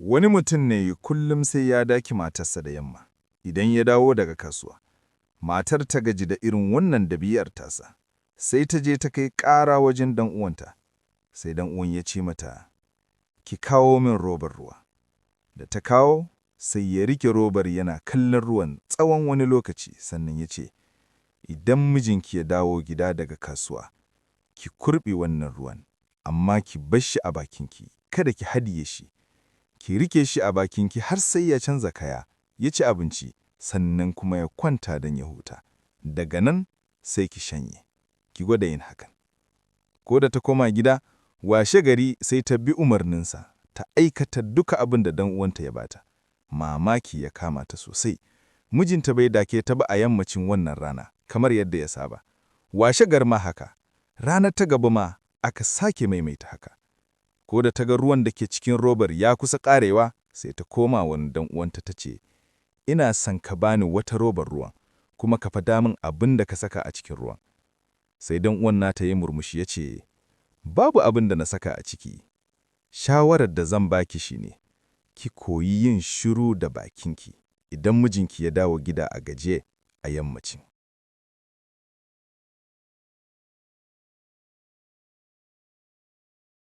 Wani mutum ne kullum sai ya daki matarsa da yamma idan ya dawo daga kasuwa. Matar ta gaji da irin wannan dabi'ar tasa, sai ta je ta kai ƙara wajen dan uwanta. Sai dan uwan ya ce mata, "Ki kawo min robar ruwa." Da ta kawo, sai ya rike robar yana kallon ruwan tsawon wani lokaci, sannan ya ce, "Idan mijinki ya dawo gida daga kasuwa, ki kurɓi wannan ruwan, amma ki bar shi a bakinki, kada ki hadiye shi. Ki rike shi a bakinki har sai ya canza kaya, ya ci abinci, sannan kuma ya kwanta don ya huta. Daga nan sai ki shanye. Ki gwada yin hakan." Ko da ta koma gida, washe gari sai ta bi umarninsa, ta aikata duka abin da dan uwanta ya bata. Mamaki ya kama ta sosai. Mijinta bai dake ta ba a yammacin wannan rana, kamar yadda ya saba. Washe gar ma haka, ranar ta gaba ma aka sake maimaita haka. Ko da ta ga ruwan da ke cikin robar ya kusa ƙarewa, sai ta koma wani dan uwanta ta ce, "Ina son ka bani wata robar ruwan, kuma ka faɗa min abin da ka saka a cikin ruwan." Sai dan uwan nata ya murmushi ya ce, "Babu abin da na saka a ciki. Shawarar da zan baki shine, ki koyi yin shiru da bakinki idan mijinki ya dawo gida a gajiye a yammacin."